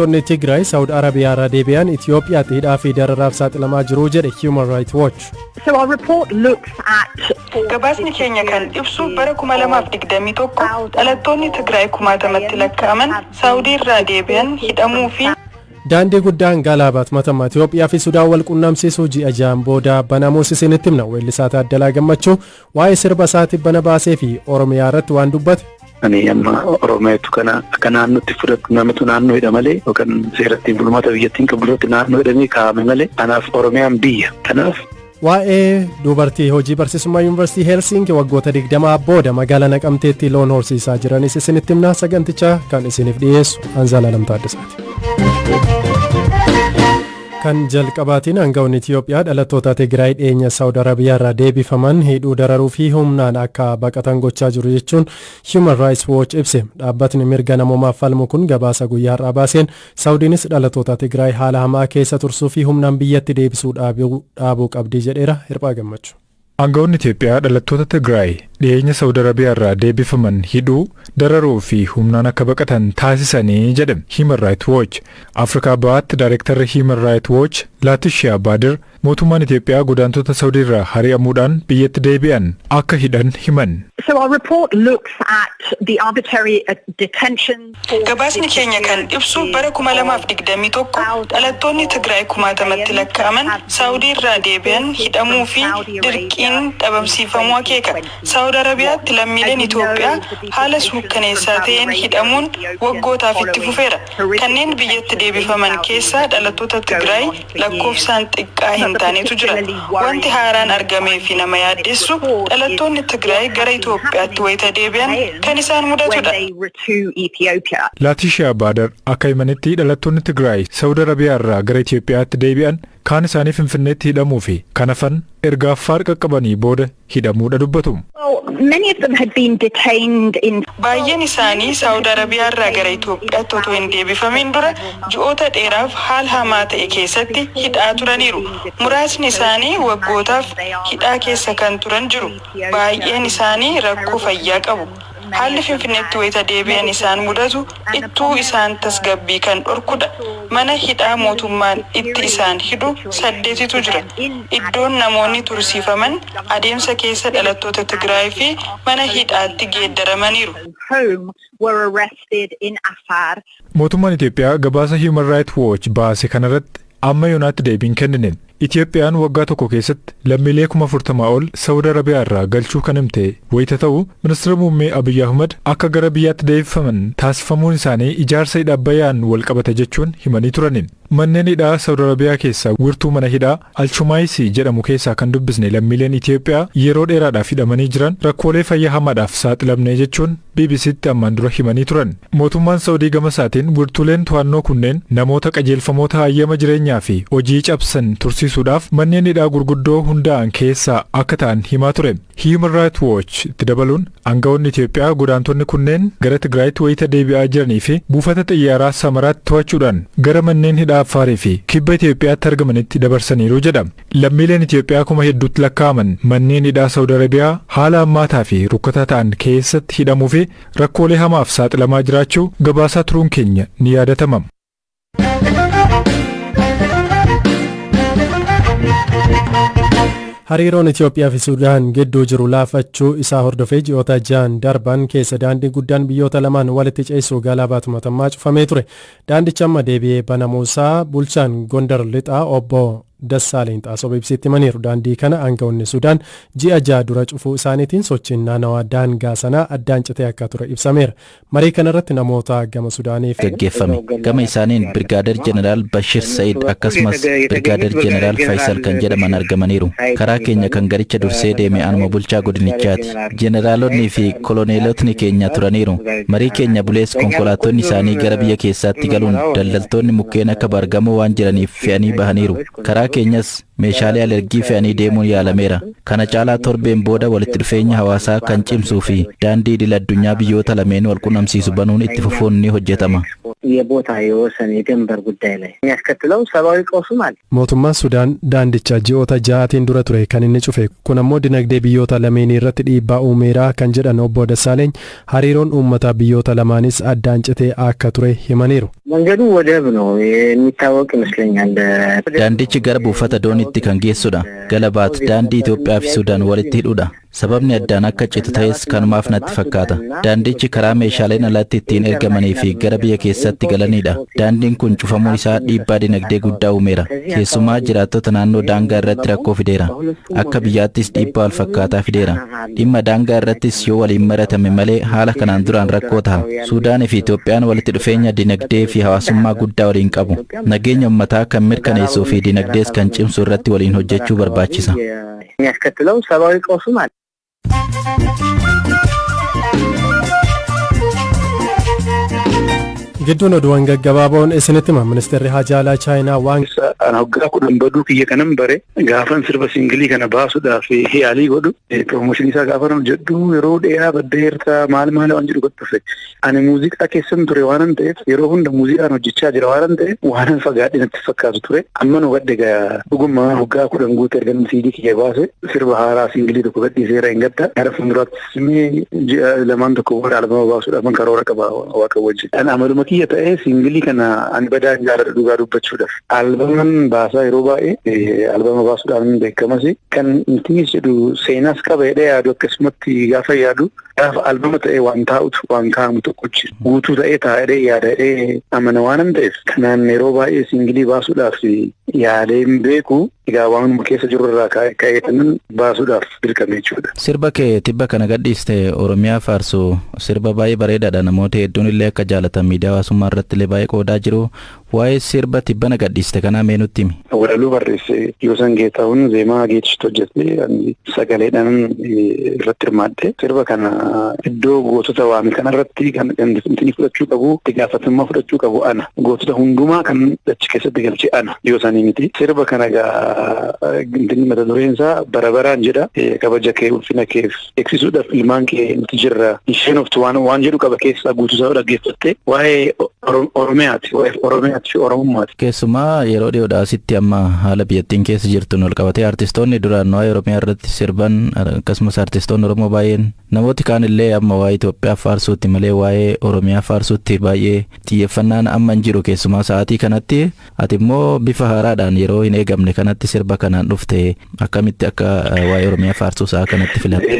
Dhalattoonni Tigraay Saawud Arabiyaa irraa deebi'an Itoophiyaatti hidhaa fi dararaaf saaxilamaa jiru jedhe Human Rights Watch. So our report looks at Gabaasni keenya kan ibsu bara 2021 dhalattoonni Tigraay kumaatamatti lakkaa'aman Saawudii irraa deebi'an hidhamuu fi Daandii guddaan Galaabaat Matamaa Itoophiyaa fi Sudaan wal qunnamsiisuu ji'a 6 booda banamuus isinitti himna. Weellisaa Taaddalaa Gammachuu waa'ee sirba isaatiif bana baasee fi Oromiyaa irratti waan dubbate. Ani amma Oromiyaatu kana akka naannootti fudhatu namatu naannoo hidha malee yookaan seera ittiin bulmaata biyyattiin qabdu irratti naannoo hidhamee kaa'ame malee anaaf Oromiyaan biyya. Kanaaf Waa'ee dubartii hojii barsiisummaa Yuunivarsiitii Helsinki waggoota 20 booda magaalaa Naqamteetti loon horsiisaa jiranis isinitti himna. Saganticha kan isiniif dhiyeessu Anzaalaa Taaddasaati. Kan jalqabaatiin aangawoonni Itiyoophiyaa dhalattoota Tigraay dhiyeenya Saawud Arabiyaa irraa deebifaman hidhuu, dararuu fi humnaan akka baqatan gochaa jiru jechuun Human Rights Watch ibse. Dhaabbatni mirga namoomaaf falmu kun gabaasa guyyaa har'aa baaseen Saawudiinis dhalattoota Tigraay haala hamaa keessa tursuu fi humnaan biyyatti deebisuu dhaabuu qabdi jedheera. Hirphaa Gammachuu. Aangawoonni Itiyoophiyaa dhalattoota Tigraay dhiyeenya Saawud Arabiyaa irraa deebifaman hidhuu, dararuu fi humnaan akka baqatan taasisanii jedhe Human Rights Watch. Afrikaa Bahaatti Daayirektarri Human Rights Watch Laatishiyaa Baadir mootummaan Itiyoophiyaa godaantota Saawudii irraa hari'amuudhaan biyyatti deebi'an akka hidhan himan. So our report looks at the arbitrary detention. Gabaasni keenya kan ibsu bara 2021 dhalattoonni Tigraay kumaatamatti lakkaa'aman Saawudii irraa deebi'an hidhamuu fi dirqiin dhabamsiifamuu akeeka. Saawud Arabiyaatti lammiileen Itoophiyaa haala suukkaneessaa ta'een hidhamuun waggootaaf itti fufeera. Kanneen biyyatti deebifaman keessaa dhalattoota Tigraay lakkoofsaan xiqqaa hin taanetu jira. Wanti haaraan argamee fi nama yaaddessu dhalattoonni Tigraay gara Itoophiyaatti wayita deebi'an kan isaan mudatudha. Laatishiyaa Baadar akka himanitti dhalattoonni Tigraay Saawud Arabiyaa irraa gara Itoophiyaatti deebi'an kaan isaanii Finfinneetti hidhamuu fi kan hafan erga Affaar qaqqabanii booda hidhamuudha dubbatu. Baay'een isaanii Saawud Arabiyaa irraa gara Itoophiyaatti otoo hin deebifamin dura ji'oota dheeraaf haala hamaa ta'e keessatti hidhaa turaniiru. Muraasni isaanii waggootaaf hidhaa keessa kan turan jiru. Baay'een isaanii rakkoo fayyaa qabu. Haalli Finfinneetti wayita deebi'an isaan mudatu ittuu isaan tasgabbii kan dhorkudha. Mana hidhaa mootummaan itti isaan hidhu 8tu jira. Iddoon namoonni tursiifaman adeemsa keessa dhalattoota Tigraay fi mana hidhaatti geeddaramaniiru. Mootummaan Itiyoophiyaa gabaasa Human Rights Watch baase kanarratti amma yoonaatti deebiin kennine. Itiyoophiyaan waggaa tokko keessatti lammiilee 40,000 ol Saawud Arabiyaa irraa galchuu kan himte wayita ta'u, ministeera muummee Abiyyi Ahmad akka gara biyyaatti deebifaman taasifamuun isaanii ijaarsa hidha Abbayyaan wal qabate jechuun himanii turani. Manneen hidhaa Saawud Arabiyaa keessaa wirtuu mana hidhaa Alchumaayisii jedhamu keessaa kan dubbisne lammiileen Itiyoophiyaa yeroo dheeraadhaaf hidhamanii jiran rakkoolee fayyaa hamaadhaaf saaxilamne jechuun BBCtti ammaan dura himanii turan. Mootummaan Saawudii gama isaatiin wirtuuleen to'annoo kunneen namoota qajeelfamoota hayyama jireenyaa fi hojii cabsan tursiisuudhaaf manneen hidhaa gurguddoo hundaa'an keessaa akka ta'an himaa ture. Human Rights Watch itti dabaluun aangawoonni Itiyoophiyaa godaantonni kunneen gara Tigraayitti wayita deebi'aa jiranii fi buufata xiyyaaraa Samaraatti to'achuudhaan gara manneen hidhaa Affaarii fi kibba Itiyoophiyaatti argamanitti dabarsaniiru jedha. Lammiileen Itiyoophiyaa kuma hedduutti lakkaa'aman manneen hidhaa Saawud Arabiyaa haala hammaataa fi rukkataa ta'an keessatti hidhamuu fi rakkoolee hamaaf saaxilamaa jiraachuu gabaasaa turuun keenya ni yaadatama. Hariiroon Itiyoophiyaa fi Sudaan gidduu jiru laafachuu isaa hordofee ji'oota 6 darban keessa daandii guddaan biyyoota lamaan walitti ceessu Galaabaat Matammaa cufamee ture. Daandichi amma deebi'ee banamuusaa bulchaan Gondar Lixaa obbo Dassaaleny Xaasoo BBCtti himaniiru. Daandii kana aangawoonni Sudaan ji'a 6 dura cufuu isaaniitiin sochiin naannawaa daangaa sanaa addaan citee akka ture ibsameera. Marii kanarratti namoota gama Sudaanii fi gaggeeffame. Gama isaaniin Birgaader Jeneraal Bashir Sa'id akkasumas Birgaader Jeneraal Faisal kan jedhaman argamaniiru. Karaa keenya kan garicha dursee deeme anuma bulchaa godinichaati. Jeneraalonni fi koloneelotni keenya turaniiru. Marii keenya bulees konkolaattonni isaanii gara biyya keessaatti galuun daldaltoonni mukkeen akka baargamoo waan jiraniif fe'anii bahaniiru. Karaa keenyas meeshaalee alergii fe'anii deemuun yaalameera. Kana caalaa torbeen booda walitti dhufeenya hawaasaa kan cimsuu fi daandii idil addunyaa biyyoota lameen wal qunnamsiisu banuun itti fufuun ni hojjetama. የቦታ የወሰን የድንበር ጉዳይ ላይ የሚያስከትለው ሰብአዊ ቀውስም አለ። Mootummaan Sudaan daandicha ji'oota 6tiin dura ture kan inni cufe. Kun ammoo dinagdee biyyoota lameenii irratti dhiibbaa uumeera kan jedhan obbo Dassaaleny, hariiroon uummataa biyyoota lamaanis addaan citee akka ture himaniiru. መንገዱ ወደብ ነው የሚታወቅ ይመስለኛል። Daandichi gara buufata dooniitti kan geessudha. Galabaat daandii Itoophiyaa fi Sudaan walitti hidhudha. Sababni addaan akka citu ta'es kanumaaf natti fakkaata. Daandichi karaa meeshaaleen alatti ittiin ergamanii fi gara biyya keessatti galanidha. Daandiin kun cufamuun isaa dhiibbaa dinagdee guddaa uumeera. Keessumaa jiraattota naannoo daangaa irratti rakkoo fideera. Akka biyyaattis dhiibbaa wal fakkaataa fideera. Dhimma daangaa irrattis yoo waliin maratame malee haala kanaan duraan rakkoo ta'a. Suudaanii fi Itoophiyaan walitti dhufeenya dinagdee fi hawaasummaa guddaa waliin qabu. Nageenya uummataa kan mirkaneessuu fi dinagdees kan cimsu irratti waliin hojjechuu barbaachisa. የሚያስከትለው ሰብአዊ ቀውስም አለ። Gidduun oduuwwan gaggabaaboon isinitti hima. Ministeerri Haajaalaa Chaayinaa waan Ana hoggaa 10 baduu kiyya kanan bare gaafan sirba single kana baasuudhaaf yaalii godhu, promotion isaa gaafa jedhu, yeroo dheeraa baddeerta maal maal waan jedhu dhufe. Ani muuziqaa keessan ture waanan ta'eef, yeroo hunda muuziqaan hojjechaa jira waanan ta'eef, waanan fagaadhe natti fakkaatu ture. Amma nu gadde gaa dhuguma hoggaa 10 guute ergan CD kiyya baase, sirba haaraa single tokko gadhiiseera hin gadda. Gara fuulduraattis ji'a lamaan tokko booda albama baasuudhaaf karoora qaba Waaqa wajjin. Ani amaluma kiyya ta'ee single kana ani badaa hin jaalladhu dhugaa dubbachuudhaaf. Albaman baasaa yeroo baay'ee albama baasuudhaan beekamas kan intinis jedhu seenaas qaba jedhee yaadu. Akkasumatti gaafa yaadu, gaafa albama ta'ee waan taa'utu waan kaa'amu tokko guutuu ta'ee taa'ee yaada jedhee amana waanan ta'eef, kanaan yeroo baay'ee single baasuudhaaf yaadee hin beeku. Egaa waanuma keessa jiru irraa ka'ee kanan baasuudhaaf dirqame jechuudha. Sirba kee tibba kana gadhiiste Oromiyaa faarsu sirba baay'ee bareedaadha. Namoota hedduun illee akka jaalatan miidiyaa hawaasummaa irratti illee baay'ee qoodaa jiru. Waa'ee sirba tibbana gadhiiste kanaa mee nutti himi. Walaloo barreesse Yoosan Geetahuun, zeemaa Geechistu hojjete, sagaleedhaan irratti hirmaadhe. Sirba kana iddoo gootota waame kanarratti kan inni fudhachuu qabu, itti gaafatamummaa fudhachuu qabu ana. Gootota hundumaa kan achi keessatti galche ana, Yoosanii miti. Sirba kana gaa inni mata dureen isaa bara baraan jedha. Kabaja kee, ulfina kee eegsisuudhaaf ilmaan kee nuti jirra. Isheen oftu waan jedhu qaba keessaa guutuu isaa dhaggeeffatte, waa'ee Oromiyaati, waa'ee Oromiyaati fi Oromummaati. Keessumaa yeroo dhiyoodhaa asitti amma haala biyyattiin keessa jirtuun wal qabatee artistoonni duraan waa'ee Oromiyaa irratti sirban, akkasumas artistoonni Oromoo baay'een, namooti kaan illee amma waa'ee Itoophiyaa faarsuutti malee waa'ee Oromiyaa faarsuutti baay'ee xiyyeeffannaan amma hin jiru keessumaa sa'aatii kanatti. Ati immoo bifa haaraadhaan yeroo hin eegamne kanatti sirba kanaan dhufte, akkamitti akka waa'ee Oromiyaa faarsuu sa'a kanatti filatte?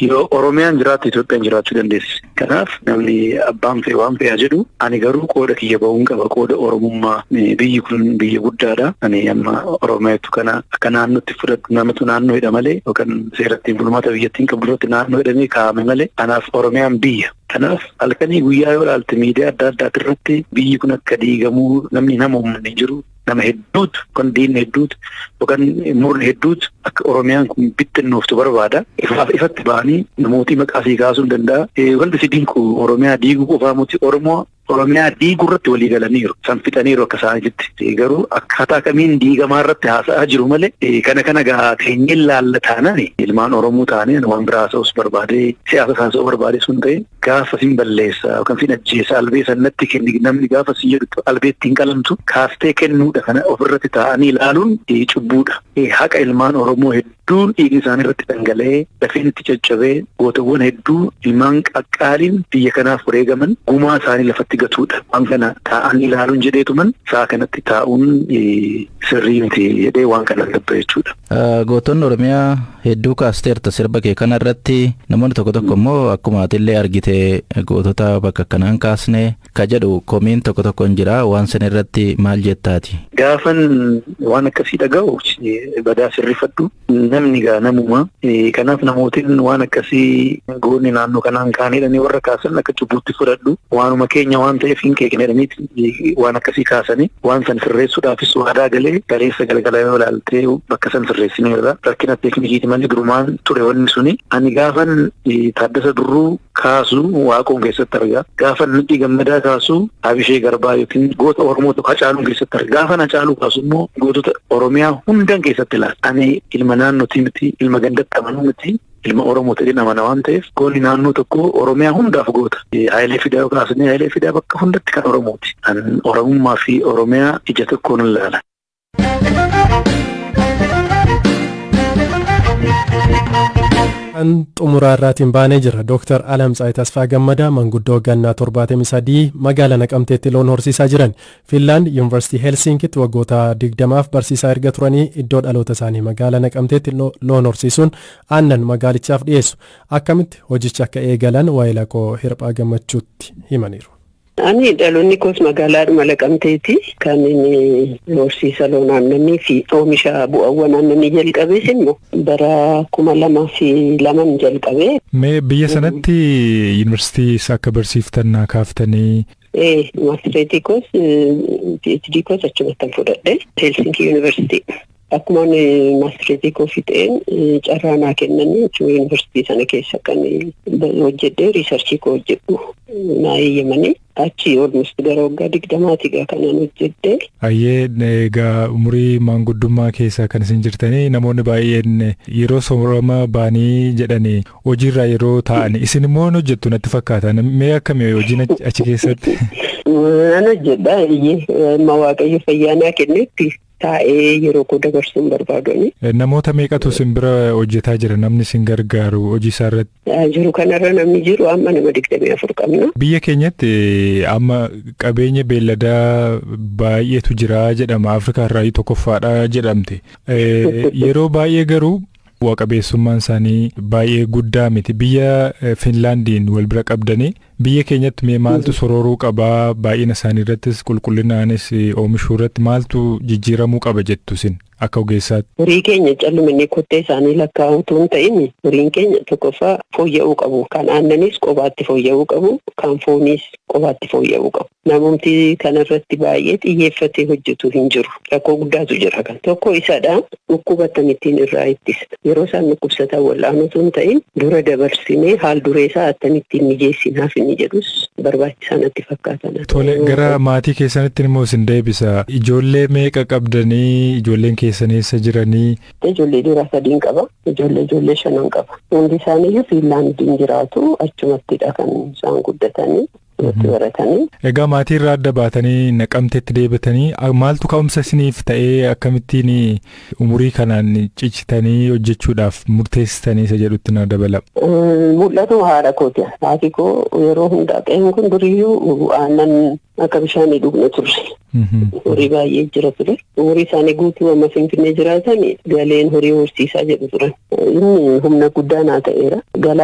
Yoo Oromiyaan jiraatte Itoophiyaan jiraachuu dandeessi. Kanaaf namni abbaan fe'e waan fe'aa jedhu, ani garuu qooda kiyya ba'uun qaba, qooda Oromummaa. Biyyi kun biyya guddaadha. Ani amma Oromiyaatu kana akka naannootti fudhadhu, namatu naannoo hidha malee yookaan seera ittiin bulmaata biyyattiin qabdu irratti naannoo hidhamee kaa'ame malee, anaaf Oromiyaan biyya. Kanaaf halkanii guyyaa yoo ilaalte miidiyaa adda addaa irratti biyyi kun akka diigamuu namni nama uummanni jiru, nama hedduutu yookaan diinni hedduutu yookaan murni hedduutu akka Oromiyaan kun bittinnooftu barbaada. Ifaaf ifatti ba'anii namootii maqaa sii kaasuu hin danda'a. Wanti si dinqu Oromiyaa diiguu qofaa miti, Oromoo Oromiyaa diiguu irratti walii galaniiru. San fixaniiru akka isaaniitti. Garuu akkaataa kamiin diigamaa irratti haasa'aa jiru malee, kana gaa teenyee laalla taanaan ilmaan Oromoo taanee waan biraa haasa'us barbaadee, siyaasa haasa'uu barbaadee sun ta'e, gaafa sin balleessa yookaan sin ajjeesa albee sannatti kenni namni gaafa sin jedhu albeetti hin qalamtu kaaftee kennuudha. Kana ofirratti taa'anii ilaaluun cubbuudha. Haqa ilmaan Oromoo hedduun dhiigni isaanii irratti dhangala'ee, lafeen itti caccabee, gootawwan hedduu ilmaan qaqqaaliin biyya kanaaf wareegaman gumaa isaanii lafatti gatuudha. Waan kana taa'anii ilaaluun jedheetuman sa'a kanatti taa'uun sirrii miti jedhee waan kana dabba jechuudha. Gootonni Oromiyaa hedduu kaasteerta sirba kee kana irratti. Namoonni tokko tokko immoo akkuma atillee argite gootota bakka kanaan kaasne ka jedhu komiin tokko tokko hin jira. Waan sana irratti maal jettaati? Gaafan waan akkasii dhaga'u badaa sirrifadhu, namni gaa namuma. Kanaaf namootiin waan akkasii goonni naannoo kanaan kaanidhanii warra kaasan akka cubbuutti fudhadhu. Waanuma keenya waan ta'eef hin keekne waan akkasii kaasanii, waan san sirreessuudhaafis waadaa galee galeessa galgala yoo ilaaltee bakka san sirreessineerra. Rakkina teeknikiiti malee durumaan ture wanni suni. Ani gaafan Taaddasa Birruu kaasu Waaqoon keessatti argaa. Gaafan Nuti Gammadaa kaasu Abishee Garbaa yookiin goota Oromoo tokko Hacaaluun keessatti argaa. Gaafan Hacaaluu kaasu immoo gootota Oromiyaa hundan keessatti ilaala. Ani ilma naannootii miti, ilma gandatti amanuu miti. Ilma Oromoo ta'ee nama waan ta'eef goonni naannoo tokko Oromiyaa hundaaf goota. Hayilee Fidaa kaasnee Hayilee Fidaa bakka hundatti kan Oromooti. Kan Oromummaa fi Oromiyaa ija tokkoon ilaala. Kan xumuraa irraatiin baanee jira. Dooktar Alamtsaayii Tasfaa Gammadaa manguddoo gannaa 73 magaalaa Naqamteetti loon horsiisaa jiran. Finlaand Yuunivarsiitii Helsinkitti waggoota 20f barsiisaa erga turanii iddoo dhaloota isaanii magaalaa Naqamteetti loon horsiisuun aannan magaalichaaf dhiyeessu. Akkamitti hojicha akka eegalan waa'ee lakoo Hirphaa Gammachuutti himaniiru. Ani dhaloonni koos magaalaadhuma Naqamteeti. Kan inni horsiisa loon aannanii fi oomisha bu'aawwan aannanii jalqabees immoo bara 2002 jalqabe. Mee biyya sanatti yuunivarsiitii akka barsiiftan naa kaaftanii. Maastireetii koos PhD koos achumatti fudhadhe Helsinki Yuunivarsiitii. Akkuma maastireetii koo fixeen carraa naa kennanii achuma yuunivarsiitii sana keessa kan hojjedhee research koo hojjedhu naa eeyyamanii achi almost gara waggaa 20ti egaa kanaan hojjedhee. Ayyee, egaa umurii maanguddummaa keessa kan isin jirtanii, namoonni baay'een yeroo soorama baanii jedhanii hojiirraa yeroo taa'an, isin immoo hojjettu natti fakkaata. Mee akkamii hojiin achi keessatti? Nan hojjedha, eeyyee, amma Waaqayyo fayyaa naa kennetti taa'ee yeroo koo dabarsuun barbaadani. Namoota meeqatu isin bira hojjetaa jira, namni isin gargaaru hojii isaa irratti? Jiru kanarra namni jiru amma nama 24 qabna. Biyya keenyatti amma qabeenya beelladaa baay'eetu jira jedhama. Afrikaa irraa tokkoffaadha jedhamte. Yeroo baay'ee garuu bu'a qabeessummaan isaanii baay'ee guddaa miti. Biyya Finlaandiin wal bira qabdanii biyya keenyatti mee maaltu sorooruu qabaa, baay'ina isaanii irrattis qulqullinaanis oomishuu irratti maaltu jijjiiramuu qaba jettu isin akka ogeessaatti? Horii keenya callumannee kottee isaanii lakkaa'uutu hin ta'in, horiin keenya tokkoffaa fooyya'uu qabu. Kan aannanis qobaatti fooyya'uu qabu. Kan fooniis qobaatti fooyya'uu qabu. Namumti kanarratti baay'ee xiyyeeffatee hojjetu hin jiru. Rakkoo guddaatu jira kan. Tokko isadha. Dhukkuba akkamittiin irraa ittisa? Yeroo isaan dhukkubsatan wal'aanuutu hin ta'in, dura dabarsinee haal duree isaa akkamittiin mijeessinaaf inni jedhus barbaachisaa natti fakkaatan. Tole, gara maatii keessanitti immoo isin deebisa. Ijoollee meeqa qabdanii? Ijoolleen keessan eessa jiranii? Ijoollee dhiiraa sadiin qaba. Ijoollee shanan qaba. Hundi isaaniiyyuu Fiinlaandiin jiraatu, achumattidha kan isaan guddatanii. Itti baratanii. Egaa maatii irraa adda baatanii Naqamteetti deebitanii, maaltu ka'umsa isiniif ta'ee, akkamittiin umurii kanaan cichitanii hojjechuudhaaf murteessitanii isa jedhutti na dabala. Mul'atu haadha kooti. Haati koo yeroo hundaa qe'een kun duriyyuu aannan akka bishaanii dhugna turre. Horii baay'ee jira ture. Umurii isaanii guutuu amma Finfinnee jiraatan galeen horii horsiisaa jedhu turan. Inni humna guddaa naa ta'eera. Galaan